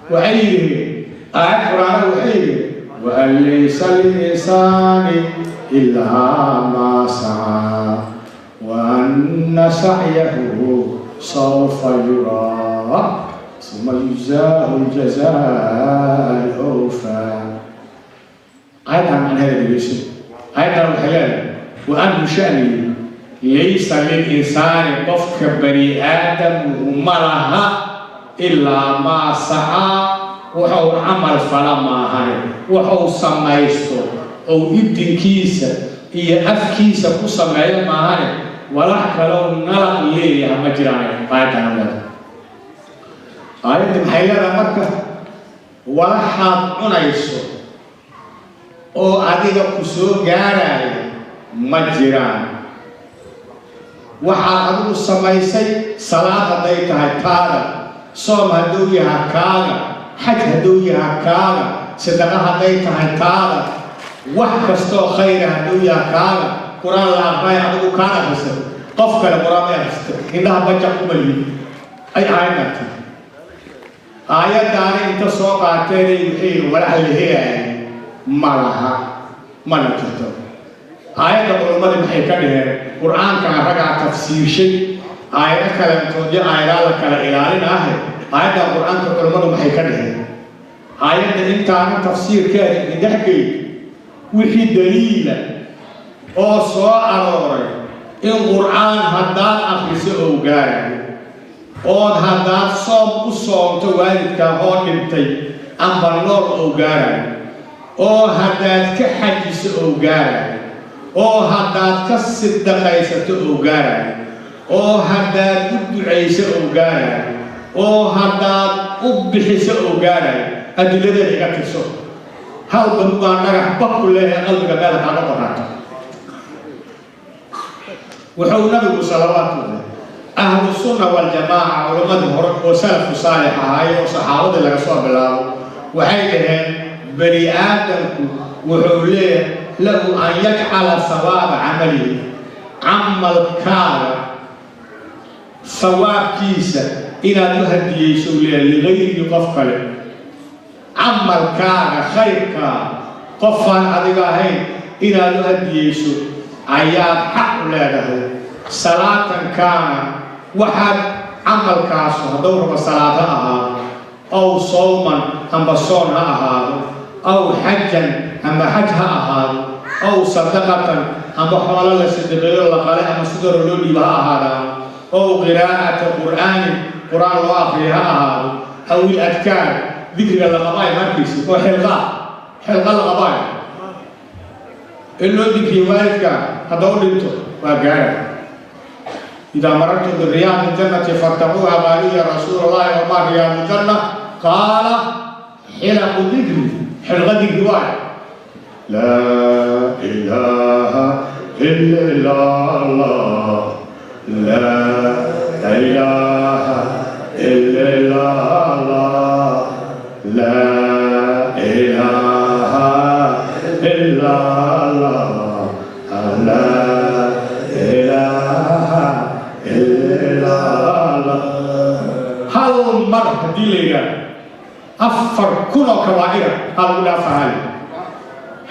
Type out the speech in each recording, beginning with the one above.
Waxay yidhiheen aayad qur-aana, waxay yidhi waan laysa lilinsaani ilaa maa sacaa wa anna sacyahu sawfa yuraa suma yujzaahu ljazaa alawfaa. Aayaddan macnaheeda dhegeyso. Aayaddan waxay leedahay wa anhu sha'nihi laysa lilinsaani, qofka bani aadamku ma laha ilaa maa sacaa, wuxuu camal fala maahane, wuxuu samaysto ou idinkiisa iyo afkiisa ku sameeyo maahane, walax kaloo nalaq leeyaha ma jiraan. Aayaddan leedahay, aayadda maxay leedahay? Marka walaxaad cunayso oo adiga ku soo gaaraya ma jiraan. Waxaad adigu samaysay, salaad hadday tahay kaaga, soom hadduu yaha kaaga, xaj hadduu yaha kaaga, sadaqa hadday tahay taada, wax kastoo khayra hadduu yaha kaaga, qur-aan la aqraya adigu kaan akrisato, qof kale qur-aan may akrisato, indhaha bajaq kuma lihin ay aayaddan tahay. Aayaddaani inta soo qaateenay waxay walax la helaaya ma laha, mana jirto. Aayadda culummadii maxay ka dhaheen? Qur-aankana ragaa tafsiirshay, aayado kalentoodyo aayadaa la kala ilaalin ahe. Aayaddan qur-aanka culummadu maxay ka dhaheen? Aayadda intaana tafsiirkeeda idindhexgeyn, wixii daliila oo soo arooray in qur-aan haddaad akriso oo gaarayo, ood haddaad soom u soomto waalidkaa oo dhintay amba nool oo gaarayo, oo haddaad ka xajiso oo gaarayo, oo haddaad ka sidaqaysato oo gaarayo, oo haddaad u ducayso oo gaarayo, oo haddaad u bixiso oo gaarayo, adiladeeda iga tirso. Halba mugaan dhagax baku leeyahay qalbiga meel kaaga qoraato. Wuxuu nabigu salawaatullahi, ahlu sunna waljamaaca, culammadii hore oo salafku saalix ahaay oo saxaabadii laga soo bilaabo, waxay dhaheen bani aadamku wuxuu leeyahay lahu an yajcala sawaaba camalihi, camalkaaga sawaabkiisa inaad u hadiyeyso leeyahay ligayrihi, qof kale. Camalkaaga khayrkaa qofaan adiga ahayn inaad u hadiyeyso ayaad xaq u leedahay. Salaatan kaana, waxaad camalkaasu hadduu rabo salaad ha ahaado, aw sawman amba soon ha ahaado, aw xajan amba xaj ha ahaado, aw sadaqatan amba xoolo la sadaqeeyo la qale ama sidoo loo dhiibo ha ahaadaan, ow qiraa'ata qur'aanin, qur-aan loo akriyo ha ahaado, aw il adkaar, dikriga la qabaayo markiisa oo xilqaa xilqa la qabaayo in loo dikriyo waalidka haddau dhinto waa gaara. Idaa marartum biriyaadi ljannati fartaquuha, qaaluu ya rasuula allahi wamaa riyaadu janna? Qaala xilaqu dikri, xilqa dikri waayo. Laa ilaaha ila allah, laa ilaaha ila allah, laa ilaaha ila allah, laa ilaaha ila allah. Hal mar haddii la yidhaahdo 4000 oo kabaa'ira aa lagu dhaafahay.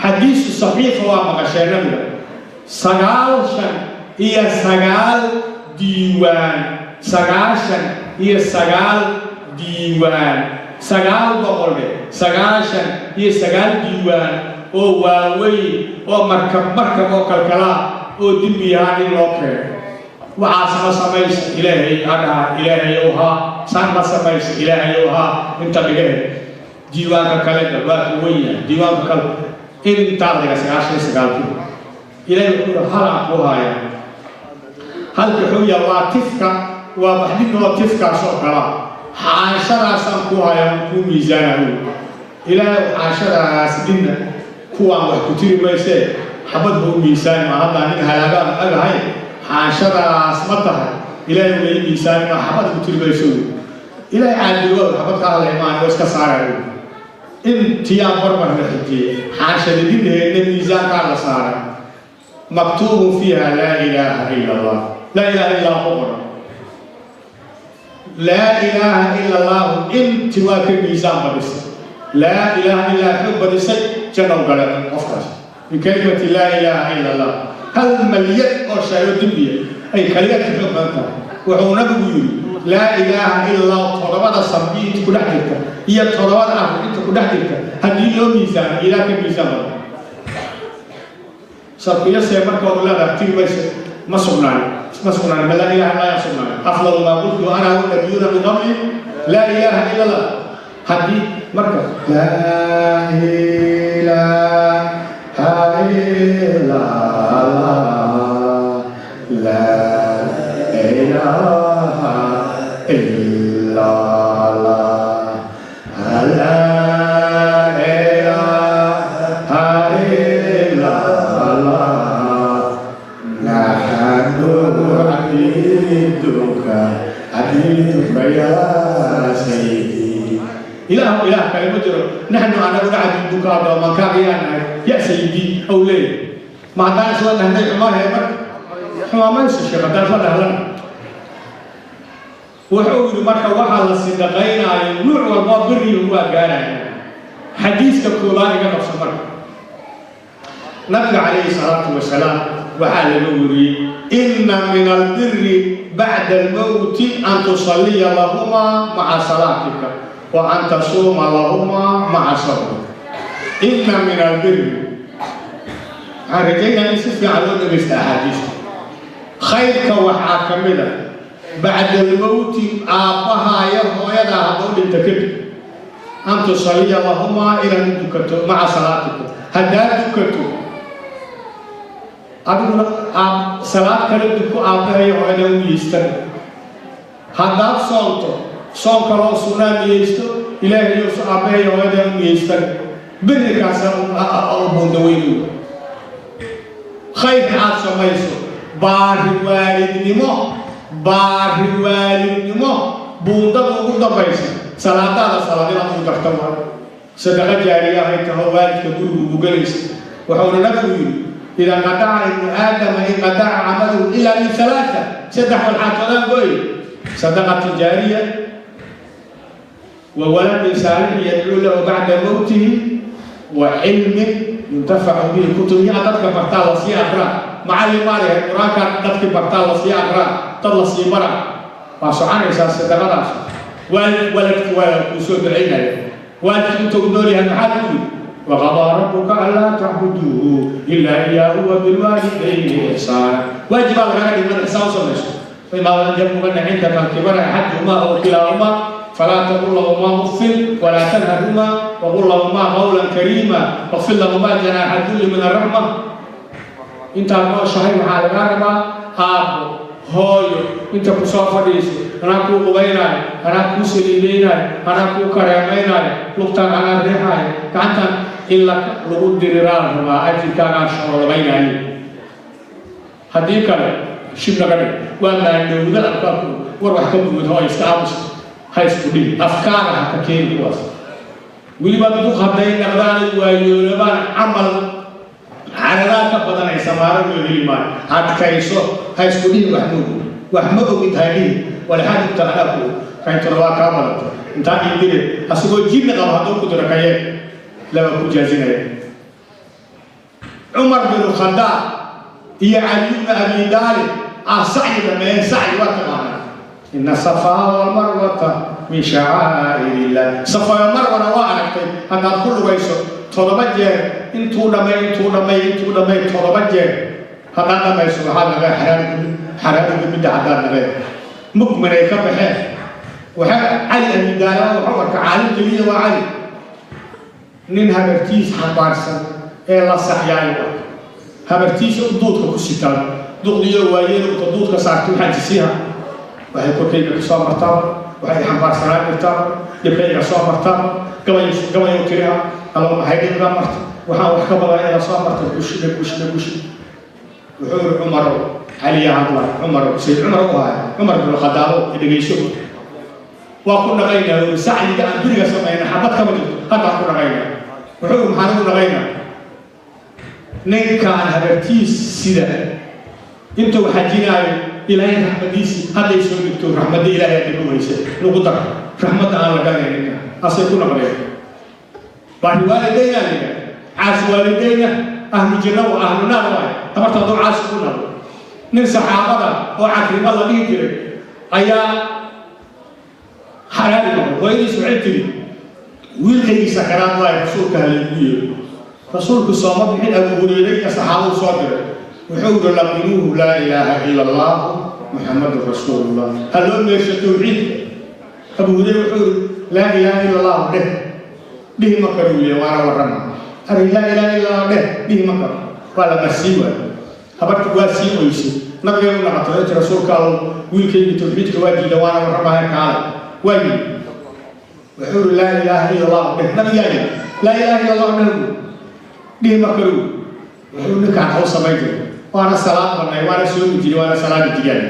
Xadiisu saxiixa waa maqashee nabiga, 99 diiwaan, 99 diiwaan, 900 dhe, 99 diiwaan oo waaweyn oo markab markab oo kalkalaa oo dembi ahaan in loo keeno. Waxaas ma samaysa? Ilaahay adhaha, ilaahay ow haa. Saan ma samaysa? Ilaahay ow haa. Inta dhigahe diiwaanka kale waa ka wen yahay diiwaanka kale intaa dhiga 99 kun. Ilaahay wuxuu yihi halaan kuu haaya. Halka wuxuu yahay waa tifka, waa baxdinoo tifkaas oo kalaa, xaanshadaasaan kuu hayaa, kuu miisaanayo. Ilaahay xaanshadaas dhinna kuwaan wax ku tiri maysee, xabad buu miisaani ma haddaa nin halaagaan agahay, xaanshadaas ma tahay? Ilaahay ulay miisaani ma xabad ku tiri mayso. Ilaahay caadilwaa, xabad ka hadlay maan oo iska saarayo. Intiyaa barbar la xijiyey, xaanshada dhinnaheedna miisaankaa la saaray, maktuubun fiiha laa ilaaha ila allah, laa ilaaha illaa ku qoran. Laa ilaaha ila allahu inti waa ka miisaan badisay. Laa ilaaha illaa xoog badisay, jannow gale qofkaas bikalimati laa ilaaha ila allah. Hal malyan oo shaayo dembiya ay kaliyaadka xoog badan tahay. Wuxuu nabigu yidhi laa ilaaha ila allah toddobada sabbi inta ku dhex jirta iyo toddobada arrin inta ku dhex jirta haddii loo miisaano, ilaa ka miisaan badan. Sabkiyasee markoodu leedahay tiri mayse, ma sugnaanin, ma sugnaanin, ma laa ilaha illaa yaa sugnaanin. Afdalu maa qultu ana wanabiyuuna min qabli laa ilaaha ila allah. Haddii marka laa ilaaha ila allah, laa ilaaha ila allah, laa ilaaha ila allah, naxnu cabiiduka cabiiduka yaa sayidi. Ilaah ilaah kale ma jiro, naxnu anaguna cabiiduka addoomankaaga yaa nahay, yaa sayidi ow leeyahay. Ma haddaan isla dhahnay xumaahe? Marka xumaamayso sheekh haddaan isla dhahlana. Wuxuu yidhi marka waxaa la sidaqaynaayo nuuc walboo biriga waa gaaraya. Xadiiska koobaad iga qabso. Marka nabiga calayhi salaatu wasalaam waxaa laga wariyey inna min albiri bacda almowti an tusalliya lahumaa maca salaatika wa an tasuuma lahumaa maca sawmika. Inna min albiri, waxaan rajaynaya in si fiican loo dhegaysta axaadiista. Khayrka waxaa ka mid a bacda almowti, aabbahaaya hooyadaa hadduu dhinta kadib, an tusalliya lahumaa, inaad u dukato, maca salaatika haddaad dukato adiguna salaad kala duko, aabbahayo hooyada u niyeystan. Haddaad soonto soon kaloo sunnaa niyeysto, ilaahayo aabbahayo hooyada u niyeystan. Birrikaasa u buundaweynu khayrka aad samayso. Baari waalidnimo, baari waalidnimo buundada ugu dambaysa salaadaada salaad inaad ugu darta waayo sadaqa jaariya ahay taho waalidka gurigu ugu gelaysa. Wuxuuna nabigu yidhi ida inqadaca ibnu aadama inqadaca camaluhu ilaa min halaata, saddex walxaatoodaan gooy: sadaqatin jaariya, wa waladin saalixin yadcuu lahu bacda mowtihi, wa cilmin yuntafacu bihi. Kutubyaha dadka bartaa lasii aqraa, macallin maalihay, qur-aankaa dadkii bartaa lasii aqraa, dad lasii bara, waa soconaysaa sadaqadaas. Waalid waladki waa kuu soo ducaynaya waalidki intuu nool yahay. Maxaa lagu yidhi? Waqadaa rabbuka anlaa tacbuduu ilaa iyaahu wabilwaalidayni ixsaana. Waajibaa lagaga dhigman ixsaan u samayso. Faimaa yablugana cindaka alkibara axaduhumaa aw kilaahumaa falaa taqul lahumaa uffin walaa tanharhumaa waqul lahumaa qawlan kariima waqfid lahumaa janaaxa dulli min araxma. Intaad nooshahay waxaa lagaa rabaa aabbo hooyo inta ku soo fadhiiso, anaa kuu qubaynaayo, anaa kuu saliideynaayo, anaa kuu kareemaynaayo, lugtaan anaa riixaayo, gacantaan in lagu diriraa la rabaa, ajirkaagaa shoololabaynaayo. Haddii kale shib laga dhig waa maandhowda alkaabku war wax ka mugud hooy iska aamus ha isku dhihi, afkaaga ha ka keeni kuwaas. Weliba duq hadday dhaqdaan waayoolabaan camal caradaa ka badanay samaaro loo heli maayo. Adkayso, ha isku dhihi wax ma ogid, wax ma ogid ha dhihi. Walxaad inta anaa ku kayntuna waa kaa badanta intaa indire asagoo jinni qabo hadduu ku diro kayeen laba ku jaazinaya. Cumar binu Khadaab iyo Cali ibnu Abi Daalib ah sacyi dhameeyeen. Sacyi waa taqaanaa, ina safaa walmarwata min shacaa'ir illah. Safaa marwana waa aragtay, haddaad ku lugayso 7 jeer, intuu dhamay, intuu dhamay, intuu dhamay, 7 jeer haddaad dhamayso, waxaad naqee xaraarugu xaraarugu midda haddaad naqee mugminay ka baxeen. Waxaa Cali Abi Daalib wuxuu arka caalim keliya waa Cali nin habartiis xambaarsan ee la saxyaayo arka habartiisa u duudka ku sitaan duqdiyo waayeel inta duudka saartay. Waxaan jisiiha waxay korkayga ka soo martaa, waxay xambaarsanaan jirtaa, dhibkayga soo martaa, gabay gabayow tiriha alla maxay dhibga marta, waxaan wax ka badan ila soo martay, gushida gushida gushida. Wuxuu yiri Cumarow, Caliya hadla, Cumarow, Sayid Cumar u ahay, Cumar bin Khadaabo, dhegeyso, waa ku dhaqaynaa uu sacyiga aan guriga samayna xabad kama jirto, haddaan ku dhaqaynaa. Wuxuu yiri maxaan ugu dhaqaynaa ninkaan habartiis sida intuu xajinaayo Ilaahay raxmadiisii hadday soo dhigto, raxmadda Ilaahay hadda ku haysa nagu dar, raxmadda aan la garanaynin asay ku naqdeen. Baari waalidayna la yidhaha, caasi waalidayna ahlu janno wa ahlu naar waaye. Habarta hadduu caasi ku naqdo, nin saxaabada oo Cakrima la dhihi jiray ayaa xalaali noqday. Hooyadiis waxay tiri, wiilkaygii sakaraad waaye, Rasuulka halaygu yeero. Rasuulku sooma bixin, Abu Hureyre iyo saxaabadu soo diray. Wuxuu yidhi, laqinuuhu laa ilaaha ila Allah Muxamadun rasuulullah, ha loo meesho tawxiidka. Abu Hureyre wuxuu yidhi, laa ilaaha ila Allah dheh. Dhihi ma karo leeya, waana warrama. Arrin laa ilaaha ila Allah dheh, dhihi ma karo, waa la marsii waayo. Habarta waa sii oysay, nabigay u naqatay inti, Rasuulka Allow, wiilkaygi tawxiidka waa diida, waana warramaya, kaale. Waa yidhi, wuxuu yidhi, laa ilaaha ila Allah dheh. Nabigaa yidhi, laa ilaaha ila Allah dheh. Dhihi ma karo. Wuxuu ninkaan haw samayn jiray, waana salaad banay, waana soomi jiray, waana salaadi jiraan.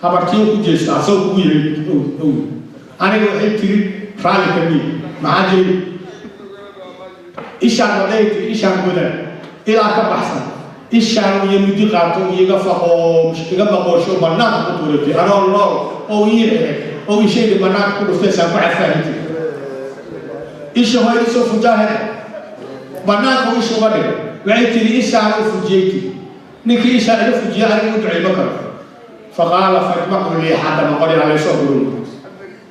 Habartiyo ku jeesta asagoo kugu yahay ow. Aniga waxay tiri, raalli ka miid, maxaa jiray ishaan waday tiri, ishaan godan ilaa ka baxsan, ishaan iyo muddi qaato, iga faqoo, iga maqoosho, banaanka ku tuuratay anoo nool oo ii xiray oo ishayda banaanka ku dhuftay, saan ku cafaahin tiri. Isha hooyadii soo fujaahe banaanka isha uga dhigay. Waxay tiri, ishaan u fujiyey tiri, ninkii ishaan iga fujiyey aniga u ducay ma karo. Faqaala, fajmacuu lii xadama, qoryaha laysoo gurin.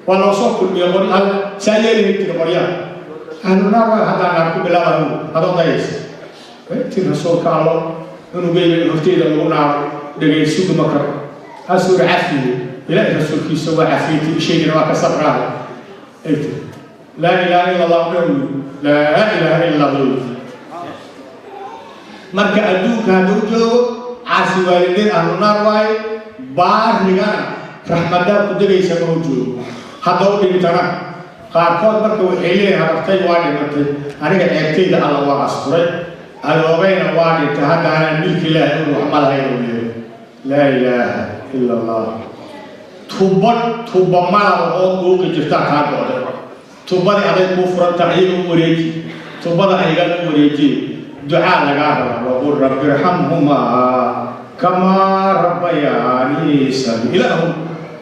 Waa loo soo kulmiyey qori hal saa yeelahay tiri, qoryaha ahlu naar waay, haddaa naar ku bilaabayo adoo dayaysa. Waxay tiri, Rasuulka Allo, cunugayga horteyda lagu naaro dhegaysugu ma karo. Asuuri cafiye, Ilaahay rasuulkiisa waa cafiyey, ishaygana waa ka sabraahay. Ay tiri, laa ilaaha ila Allah dhow, laa ilaaha ila Allah. Marka adduunka hadduu joogo caasi waalideyn ahlu naar waaye, baarigana raxmadaa ku degaysa ma u joogo. Haddau dhintana qaarkood marka waxay leeyihin, habartay waa dhimatay, aniga ceebtayda Alla waa asturay, adoogayna waa dhintay, hadda anaan milki Ilaahay un wax ma lahayn uu leeyahay. Laa ilaaha ila Allah. Tuba tuba malaba oo dhuuqi jirtaa kaa go'day, tubadii aday kuu furantaha, iyaga u wareeji tubada, ayagana u wareejiye. Ducaa lagaa rabaa, waqul rabbi irxamhumaa kamaa rabbayaanii sagiira. Ilaahu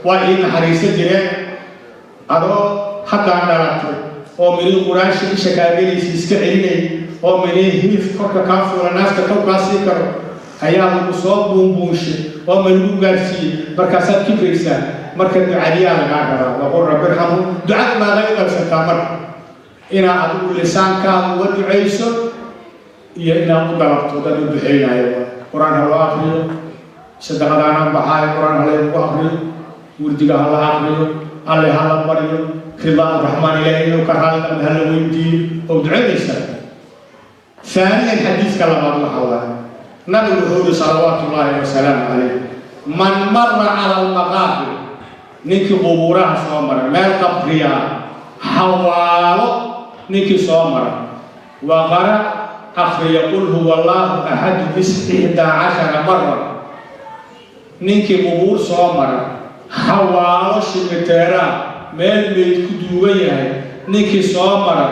waa ii naxariisan jireen. Adoo haddaan dhalatay oo minii quraasha isha kaagelaysa iska celinay oo minii hilif korka kaa fuula naafta kow kaa sii karo ayaa lagu soo buunbuunshay oo ma lagu gaarsiiyey, markaasaad kibraysaa. Marka ducadiyaa lagaa rabaa, waqul rabbi irxamhu. Ducadu maaday u qabsataa marka inaad adigu lisaankaaga uga ducayso iyo inaad u dalabto dad u duceynayo. Qur-aan ha loo akriyo, sadaqadaanaan baxaayo, qur-aan ha laygu akriyo, wurdiga ha la akriyo, Alle ha la baryo, ridaa Raxmaan, Ilaahay inuu ka raali noqdo ha la weydiiyo oo duceynaysaa. ثانيا, xadiiska labaad waxa waaye, nabigu wuxuu yidhi salawaatu ullaahi wasalaamu calayh, man mara cala almaqaabir, ninkii qubuuraha soo mara, meel qabriya, xawaalo ninkii soo mara, wa qara, akriya qul huwa Allahu axadu bis 11 mara. Ninkii qubuur soo mara, xawaalo shimiteeraa, meel meyd ku duugan yahay ninkii soo mara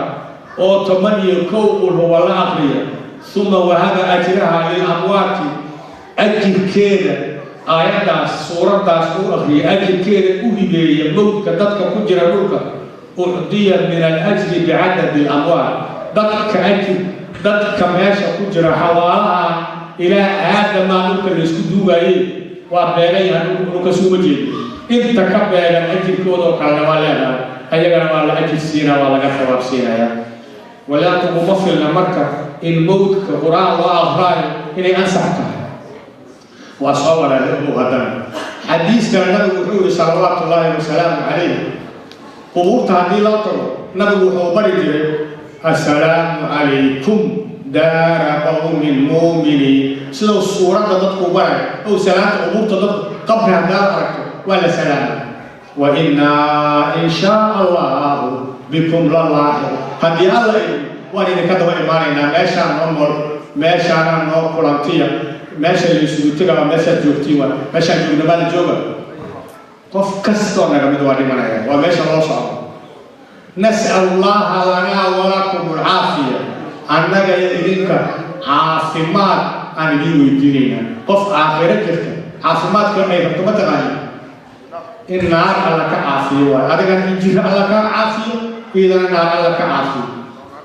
oo 11 qul huwa la akriya, uma wahaba ajraha lilamwaati, ajirkeeda aayaddaas suuraddaas u akriya, ajirkeeda u hibeeya mowdka dadka ku jira dhulka, ucdiya min alajri bicadadi alamwaal. Dadka ajir, dadka meesha ku jira xawaalaha ilaa aadamaa dhulka laysku duugaayey waa beegan yahay, dhulka suuma jeedo, inta ka beegan ajirkoodoo kalena waa leedahay, ayagana waa la ajir siinaa, waa laga thawaab siinayaa. Walaa kuguma filna marka in mowdka qur-aan loo aqraayo inay ansax tahay. Waa soo walaala ogow. Haddana xadiiskana nabigu wuxuu yihi salawaatu ullaahi wasalaamu calayh, qubuurta haddii loo tago nabigu wuxuu bari jiray, assalaamu calaykum daara qowmin muuminiin. Siduu suuradda dadku baray ow salaamta qubuurta dadku, qabri haddaad aragto waa la salaama. Wa innaa in shaa Allahu bikum la laaxiq, haddii Alla idin waan idinka daba imaanaynaa, meeshaan noo nool, meeshaanaa noo kulantiya, meesha la isugu tegaa, meeshaad joogtiin waa meeshaan joogna maa la jooga. Qof kastoo naga mid waa dhimanaya, waa meesha loo socdo. Nas'al Allaha lanaa walakum alcaafiya, annaga iyo idinka caafimaad aan idiin weydiinaynaa. Qof aakhiro jirta Caafimaadka ay rabto ma taqaani? In naar Alla ka caafiyo waayo. Adigana in jir Alla ka caafiyo, iyadana naar Alla ka caafiyo.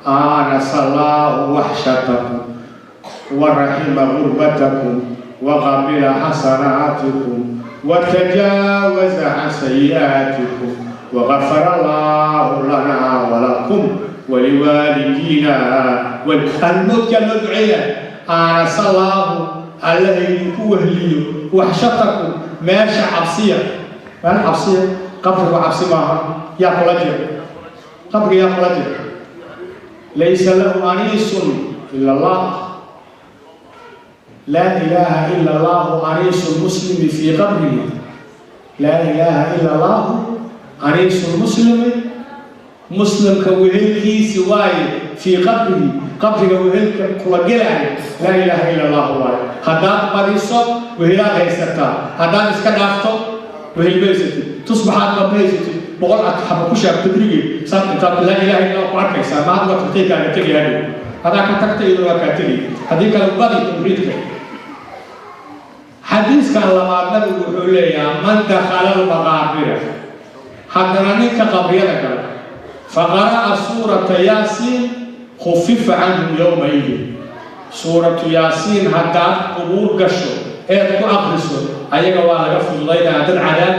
Aanasa Allaahu waxshatakum wa raxima gurbatakum wa qabila xasanaatikum wa tajaawaza can sayi'aatikum wagafara Allaahu lana walakum waliwaalidiina. Almowdkaa loo duceeya. Aanasa Allaahu, Allaha idinku wehliyo, waxshatakum, meesha cabsiya, meel cabsiya. Qabrigu cabsi maaha. Yaa kula jira qabriga? Yaa kula jira? Laysa lahu aniisun ila Allah. Laa ilaaha ila Allahu aniisu lmuslimi fii qabrihi. Laa ilaaha ila Allahu aniisu lmuslimi, muslimka wehelkiisi waaye, fii qabrihi, qabriga wehelka kula gelaayo laa ilaaha ila Allahu waaye. Haddaad badiso, wehelaad haysataa. Haddaad iska dhaafto, wehel ma haysatid. Tusbaxaad ma haysatid, 100 aad xaba ku sheegto berigii saad intaad laa ilaaha illa ku arkaysaa mahad waa tagtay, kaaga tegi hadhow. Hadaa ka tagta, iyadoo waa kaa tegi. Haddii kale, badi tawxiidka. Xadiiskan labaad nabigu wuxuu leeyahaa: man dakhala almaqaabira, haddana ninka qabriyada gala, faqara'a suurata Yaasiin, khufifa canhum yowmaidin. Suuratu Yaasiin haddaad qubuur gasho eed ku akriso, ayaga waa laga fududaynaya. Dad cadaab,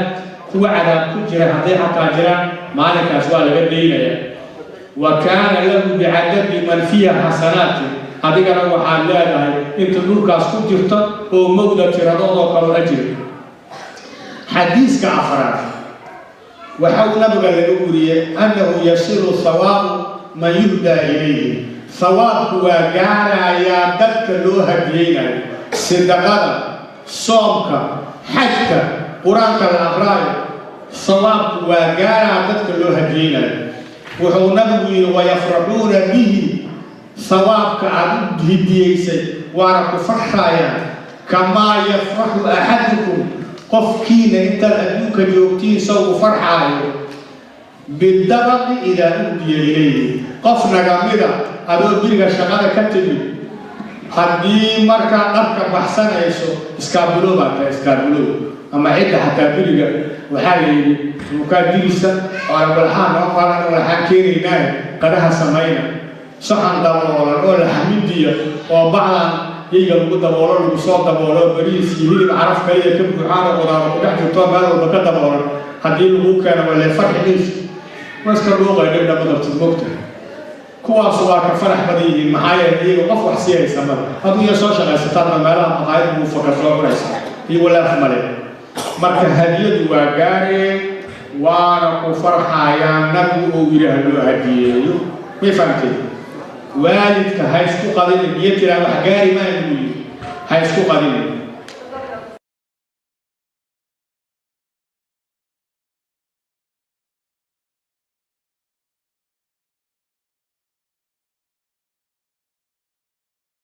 kuwa cadaab ku jira hadday xataa jiraan, maalinkaas waa laga daynaya. Wa kaana lahu bicadadi man fiiha xasanaatin. Adigana waxaad leedahay inta dhulkaas ku jirta oo mowda tiradoodoo kaloo ajir. Xadiiska afraad waxau nabiga laga wariyey annahu yasilu hawaabu man yuhdaa ilayhi. Hawaabku waa gaarayaa dadka loo hadiyeynayo. Sidaqada, soomka, xajka, qur-aanka la aqraayo, hawaabku waa gaaraa dadka loo hadiyeynayo. Wuxuu nabigu yidhi: wayafraxuuna bihi, hawaabka aada u hidiyeysay waana ku farxayaan, kamaa yafraxu axadukum, qofkiina intaad adduunka joogtiin saw u farxaayo, bidabaqi idaa uhdiya ilayhi. Qof nagamida adoo biriga shaqada ka timid, haddii markaa dharka baxsanayso, iskaabulo baa tahay, iskaabulo ama cidda xataa beriga waxaa la yidhi mukaa dirisa oona walxaa noo qalan, walxaan keenaynaa, qadaha samayna, saxan daboolan oo laxmidiya oo bacdan yayga lagu daboolo, lagu soo daboolo, bariis iyo hilib caraf kaliya ka buuxaan oo qudaaro ku dhex jirto, meel walba ka daboolan, haddii lagu keeno walee farxi mayso, waa iska dhuuqay, dhibna ma qabtid, mogta. Kuwaasu waa ka farax badan yihiin. Maxaa yeelay, iyaga qof wax sii haysa male. Hadduu iyo soo shaqaysataanna meelaha maqaayad ugu faka soo cunaysa iyo walaaf male. Marka hadiyadu waa gaareen, waana ku farxayaan. Nabigu uu yidhi ha loo hadiyeeyo. May fahamteen? Waalidka ha isku qadinin. Biyo tiraa wax gaari maayo buu yidhi, ha isku qadinin.